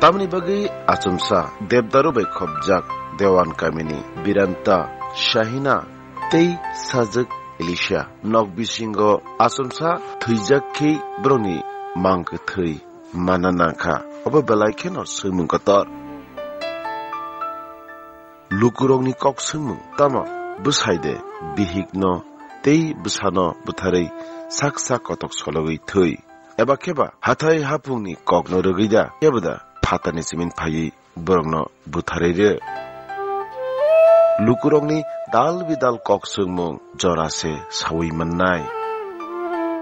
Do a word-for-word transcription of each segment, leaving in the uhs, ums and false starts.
Tamni bagwi achomsa Debdaru bai khopjak Dewan kamini Biranta, Shahina tei sajwk Elisha. Nok bisingo achomsa thwijak khe borokni mang kwthwi manna nangkha. Obo belai kheno swngmung kotor. Lukurokni kok swngmung tamo bwsai de bihikno tei bwsano butharwi sak sak kotok sologwi thwi? Eba kheba hathai haphungni kokno rwgwi da, kebo da phatarni simin phaiwi borokno butharwi rw? Lukurokni dal bidal kok swngmung jora se sawi mannai.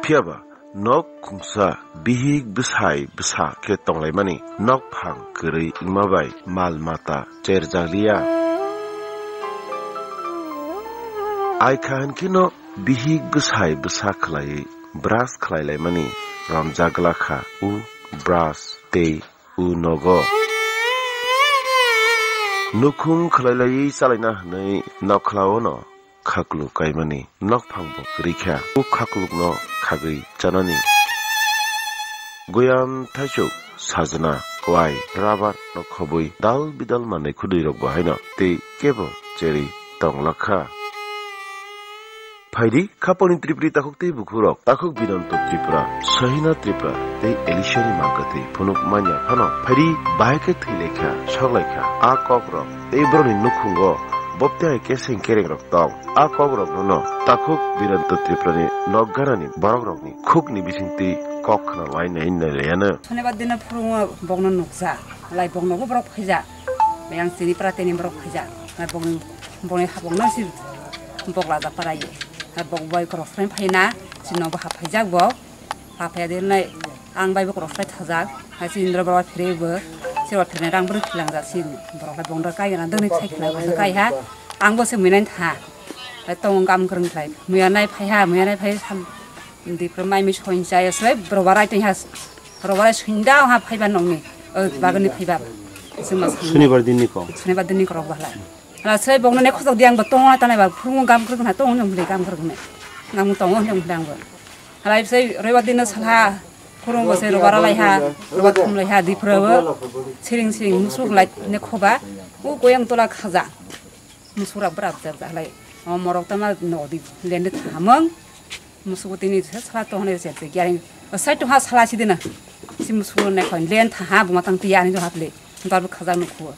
Phiyaba nok khungsa bihik bwsai bwsa khe tonglaimani, nok phang kwrwi wngma bai mal mata cherjakliya. Ai kha hwn kheno bihik bwsai bwsa khlaiwi brush khlai laimani romjak glak kha u brush tei u nogo. Nukhung khlai laiwi chalaina hwnwi nokhla-o no khaklu kaimani nokphang bo kwrwi kha, u khaklukno khagwi chanani. Goyam thaichuk sajna kwai rabar no khobwi dal bidal manwi khudui rok bo haino tei kebo cherwi tong lakha. Phaidi khapangni Tripuri takhuk tei bukhurok, takhuk Binonto Tripura, Sahina Tripura tei Elishani mangkwtwi phunuk manya phano phaidi bahai khe thwi laikha, sok laikha. A kokrok tei borokni nukhungo bopte hai keseng kerengrok tong. A kokrokno takhuk Binonto Tripurani nok ganani borokrokni khukni bisingtwi kok khna lai nai nai laiano. Shonibar dino phurungo bokno nukjak, lai boknogo borok phaijak. Yang chini prateni borok phaijak. Lai bokni, bokni habokno si bok lajak para ye. Lai bok bai korok srai phaina, chini nogo hap phaijak bok. Hap phaiya de nai ang bai bok korok srai thajak. Hai si Indra baba phirwi bo, si baba phirwi rang bwrwi khilangjak si borok lai bongdor kai gana dwngni sai khilang kai ha. Ang bo se muinai tha. Hai tong gam kwrwng khlai. Muya nai phai ha, muya nai phai sam. Di pro mai mi soin chai asle robarai tei ha. Robarai soinda ha phaiba nongni. O bagani phaiba. Sima sini. Sunibar dinni ko. Sunibar dinni korok bahlai. Ala se bongno ne khosok di ang bo tongo tanai ba phurungo gam kwrwng na tongo nong bwle gam kwrwng ne. Nang tongo nong bwle ang bo. Halai se roibar dino salha phurungo se robar lai ha, robar thum lai ha di phurabo. Siring siring musuk lai ne khoba. U koyang tola khaja. Musuk rak bwrap jak jak lai. O morok tama no di lende thamang. Musugo tini se sala to hone se te gyari. Sai to ha sala si dina. Si musugo ne khon len tha ha buma tang tiya ni to ha ple. Dar bu khaja nu khu.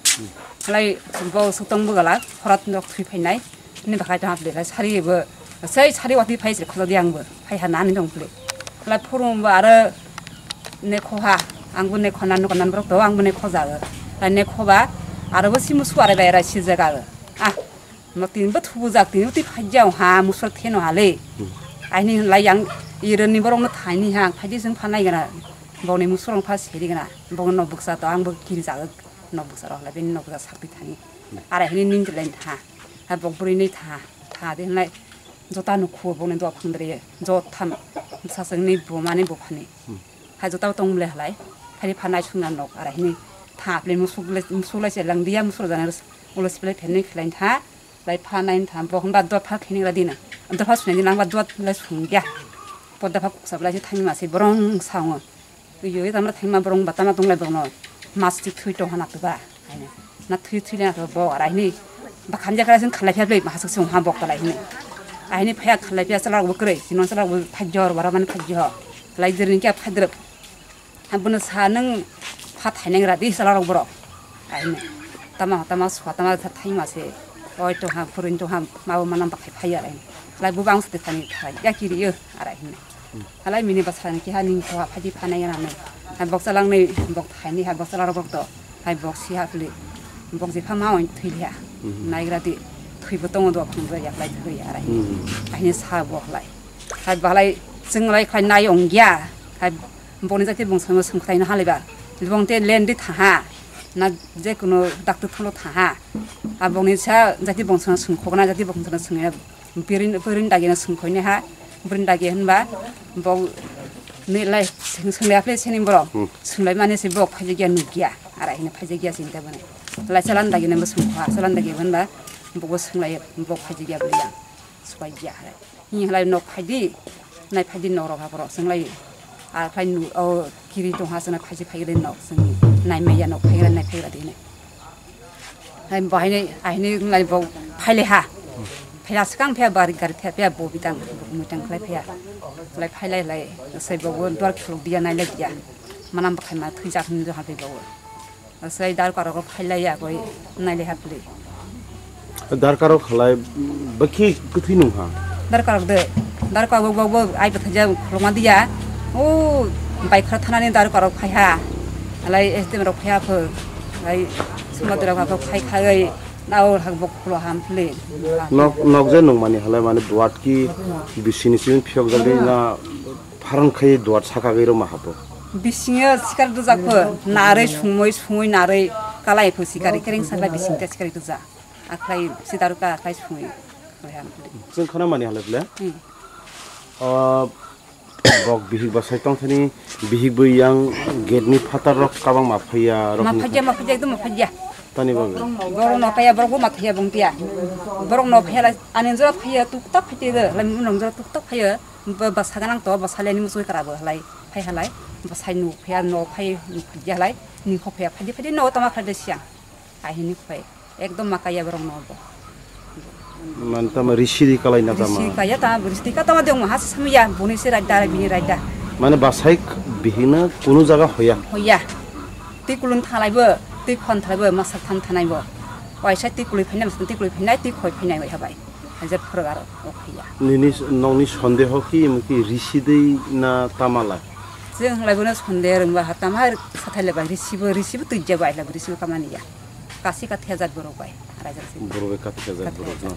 Halai bo su tong bu gala. Horat nok thui phai nai. Ni bakai to ha ple. Lai sari bo. Sai sari wati phai se khoja di ang bo. Phai ha nani dong ple. Halai phurum bo aro ne kho ha. Ang bo ne khona nu kanan borok to ang bo ne khoja. Lai ne khoba. Aro bo si musu are bai ra si jaga. Ah. No tin bo thubu jak tin uti phajjao ha musra theno hale. Hmm. Aini lai yang ironi borok no thaini ha phaji sing phanai gana. Boni musrong pha seri gana. Bong no buksa to ang bo kiri jak no buksa rok lai bini no buksa sakti thani. Hmm. Ara hini ning lai tha. Ha bok buri ni tha. Tha de lai jota no khu boni do phang dre jo tham sasang ni bo mani bo phani. Hmm. Hai jota tong le halai. Phani phanai sungna nok ara hini tha ple musuk le musuk lai se lang dia musuk jana ulo siple pheni khlain tha. Lai pha nine tham, bo hwnba dopha khini gra dina. Dopha suni dina, hwnba dua lai sung ya. Po dopha kuksa lai si thangma si borong sango. Yo, yo, tamra thangma borong ba tama tong lai borong no. Mas ti thui to hana to ba. Aini. Na thui thui na to bo ara hini. Ba khanja kara sin khalai phia ble, ma hasuk sung ha bok ta lai hini. Aini phaya khalai phia sala bo kre, sino sala bo phajor, bara man phajor. Lai jering kya phadrep. Abono sa nwng pha thainai gra di sala rok borok. Ai hwnwi. Tama tama swa tama sa thaima se. Oi to ha phurun to ha ma bo manam bakhai phai ya lai. Lai bo bang sa thani phai ya kiri yo ara hwnwi. Halai mini basa ni kiha ning to ha phaji phanai ya nang. Hai bok salang ni bok thaini hai bok sala rok to. Hai bok si ha phli. Bok je pha ma oi thwi ya. Mhm. Nai gra di thwi bo tongo do phang ya lai thwi ara hwnwi. Mhm. Ai hwnwi sa bo lai. Hai balai chwng lai khlai nai ong ya. Hai boni jati bongsono swngkhwtai no halaiba. Bong te len di thaha. Na je kuno daktu phano thaha. A bongni sa jati bongsono swngkhokna jati bongsono swngya. Birin, birin dagi no swngkhoi ne ha. Birin dagi hwnba bong ni lai swng, swngya phle sini borok. Hmm. Swnglaimani se bok phaijak ya nuk ya. Ara hino phaijak ya sinta bani. Lai chalan dagi no swngkha. Chalan dagi hwnba bok swnglaio bok phaijak ya bwlai ya. Swbai ya. Hini halai nok phaidi, nai phaidi nok rok ha borok chwng lai Ar khlai nu, o kiri tong ha, chwngno phaisi phai gari nok, chwng nai maya nok, phai gari nai phai gari de. Hai bahai nai, ahini nai bo phai le ha. Phai la swkang phai bari gari phai phai bo bitang, bo mui tang khlai phai. Lai phai lai lai, sai bo bo dwar khuluk dia nai lai dia. Manam bakhai ma thwi jak ni ha phai bo. Sai dar karo ko phai lai ya goi nai le ha phli. Darkar rok halai bwkhe kwthwi nung ha. Darkar rok de, darkar rok bo, bo, ai bwthaijak khuluma diya. O, bai khara thanani darkar rok phai ha. Halai S D M rok phai ha pho. Halai sumatra rok phai khai khai. Nao hak bo khulo ham phle. Nok, nok je nung mani halai mani duat ki bisini sini phiyok jagwi na pharang khai duat saka gwi roma habo. Bisingo sikar dujak pho. Narwi sungmui, sungmui narwi kalai pho sikari kereng sakla bising te sikari dujak. Aklai sidaruka aklai sungwi. Chwng khana mani halai phle. Hmm. Ah, bok bihik ba sai tong thani bihik bo yang gate ni phatar rok kabang ma phaiya rok Ma ni phaiya, ma phaiya, ekdom ma phaiya. Tani bagwi. Borok no phaiya, borok bo ma phaiya bung tiya. Borok no phaiya lai, ani jora phaiya, tuk tak phaiya de, lai mun jora tuk tak phaiya. Ba, ba saganang to, ba salai ni musui kara bo halai, phai halai. Ba sai nu phaiya, no phai, nu phaiya halai. Ni kho phaiya, phaiya, phaiya, no tama phaiya de siya. Ahini kho phai. Ekdom ma kaya borok no bo. Man tama risi di kalai na tama. Risi kaya ta, risi ka tama de mo has samya, buni se raida, bini raida. Mane basai bihina kunu jaga hoya. Hoya. Twi kulun thalai bo, twi khon thalai bo, masa tham thanai bo. Waisa twi kului phainai, masa twi kului phainai, twi khoi phainai wai habai. Hajar phurgar o khaiya. Nini s-, nokni sondeho ki, emo ki risi dei na tamala? Jeng lai bono sonde rwngba ha tama sathai le bai risi bo, risi bo twijya bai la risi bo kamani ya. Kasi ka thejat borok bai, raja si. Borok bai ka thejat borok no.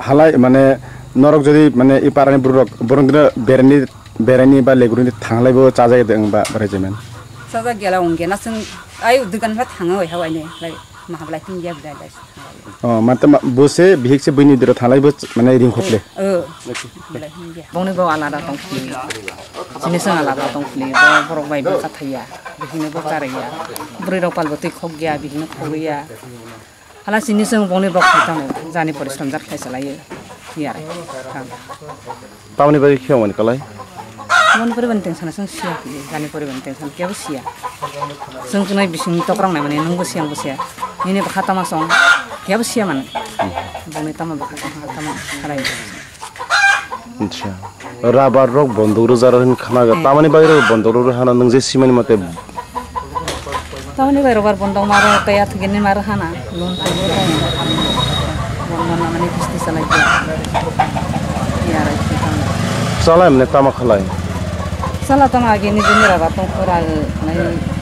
Halai mane norok jodi mane i parani borok, borok dino berani, berani ba leguruni thanglai bo chajai de wngba rejemen. Chajak gela wngya na chwng ai dukan pha thanga wai hawai ne lai mahablai tin ya bidai lai. Oh, mate ma, bo se bihik se buini diro thalai bo mane ring khople. Oh. Bongni bo alada tong phili. Sini sang alada tong phili. Bo borok bai bo kathaiya. Bihikni bo karaiya. Bwrwi rok pal bo twi khokya, bihikni khogwiya. Hala sini sang bongni bok thai tong jani porishram jat khai salai. Ya. Tamoni bagwi khe mani kalai? Moni poriban tension song siya, jani poriban tension kebo siya. Song kunai bising tokrang nai mani nungbo siya, nungbo siya. Nini bwkha tama song kebo siya mani. Boni tama bwkha tama tama harai. Acha. Rabar rok bondok rwjak rw hin khana ga. Eh. Tamoni bagwi rok bondok rw hana nung je simani mate. Tamoni bai robar bondok maro kaya thigini maro hana loan tangbo tong. Bondok na mani kisti salai dia. Iya rai thang. Salai mane tama khalai. Sala tama agi ni jini robar tong khora nai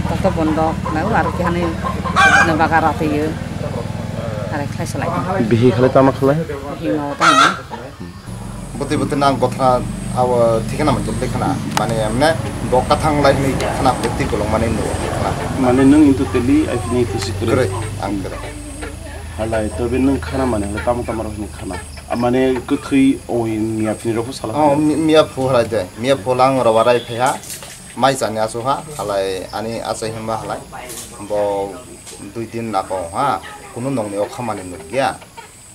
tato bondok nai aro ki hani na baga rati yo. Arai khlai salai. Bihi khalai tama khalai. Bihi no tang. Bwtwi bwtwi nang gothra abo thikana mantun tei khana mane emne bo kathang lai hwnwi khana bwtwi kolong mane nugo khana. Mane nwng into teli aphini kusi kwrwi. Kwrwi, ang kwrwi. Halai tobe nwng khana mane halai tamo tamo rok hwnwi khana. Ah, mane kwthwi oi miya phini rok sala. Oh, mi-, miya phu halai de. Miya phu lang roba rai phaiha. Mai chani asu ha halai ani achai hwnba halai. Bo dui din nako ha. Kunu nongni o khamani nukya.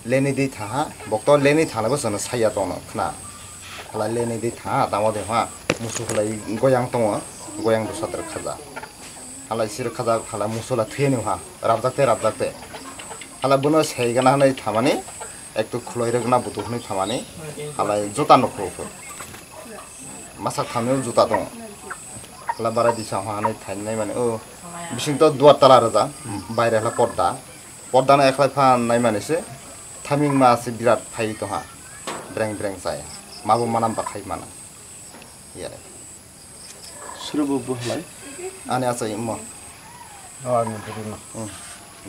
Leni di thaha, bokto leni thanai bo chwngno saya tongno khna. Halai leni di thaha, tamo de ha, musu halai goyang tongo, goyang dosa tor khaja. Halai sir khaja, halai musu la thuyani ha, rabjak te, rabjak te. Halai bono sei gana hanai thamani, ekto khuloi rwgna butu hwnwi thamani, halai juta nukho. Masa thamni juta tongo. Hala bara disa hwnwi thainai mani, o bising to duar tala rwja, baire hala porda. Porda no ekhlai phan nai mani se, thaming ma se birat phai tongha. Breng breng chaya. Ma bo manam ba khai mana. Yare. Suro bo bo halai? Ani achai mo. O ani buri no. Hmm.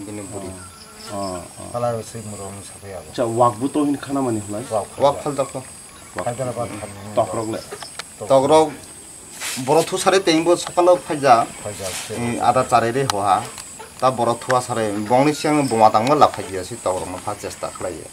Bini buri. Oh, oh. Hala se muro mo sabai abo. Cha wak bo to hin khana mani halai? Wak. Wak phal dakho. Hyderabad thangnani. Tokrok le? Tokrok borok thusari tengbo sokalo phaija. Phaija, se. Eh, ada charere hoha. Ta borok thua sare bongni siyang buma tangma la phaiya si tokrok no pha chesta khlaiya.